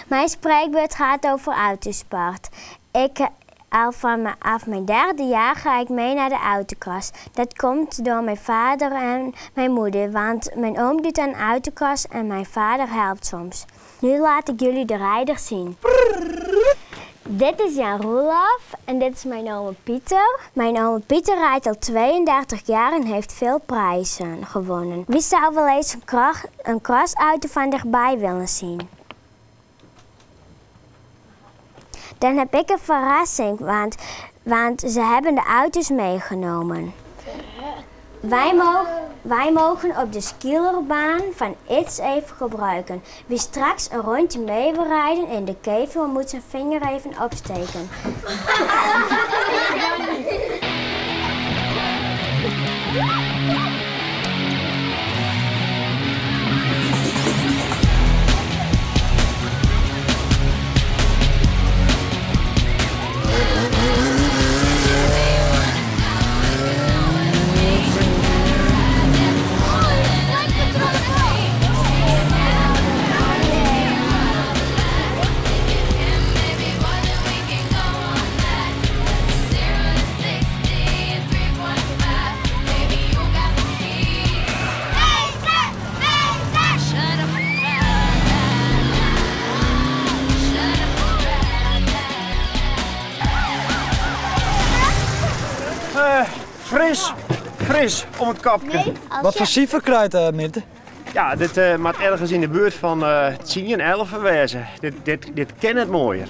Mijn spreekbeurt gaat over autosport. Ik, al vanaf mijn derde jaar ga ik mee naar de autocross. Dat komt door mijn vader en mijn moeder, want mijn oom doet aan autocross en mijn vader helpt soms. Nu laat ik jullie de rijders zien. Dit is Jan Roelof en dit is mijn oom Pieter. Mijn oom Pieter rijdt al 32 jaar en heeft veel prijzen gewonnen. Wie zou wel eens een, een crossauto van dichtbij willen zien? Dan heb ik een verrassing, want, want ze hebben de auto's meegenomen. Wij mogen, wij mogen op de skierbaan van It's even gebruiken. Wie straks een rondje mee wil rijden in de kever moet zijn vinger even opsteken. Fris, fris om it kopke. Wat foar sifer krijt uh, Mirte? Ja, dit uh, moat ergens yn de buert fan uh, 10, 11 wêze. Dit, dit, dit kin net moaier.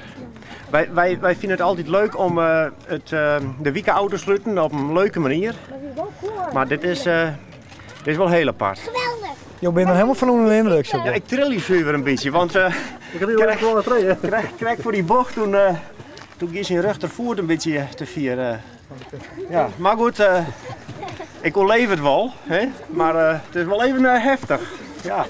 Wy, wy, wy fine it altyd leuk om uh, it, uh, de wike ôf te sluten op in leuke manier. Mar dit is, uh, dit is wol hiel apart. Geweldich! Jo binne der hielendal fan ûnder de yndruk. Ja, ik trilje suver in bytsje, want uh, krekt foar dy bocht toen, uh, toen gie syn rjochterfoet in bytsje te fier. Uh, ja, mar goed, uh, ik oerleef it wol, hè? Mar uh, it is wol even uh, heftich. Ja.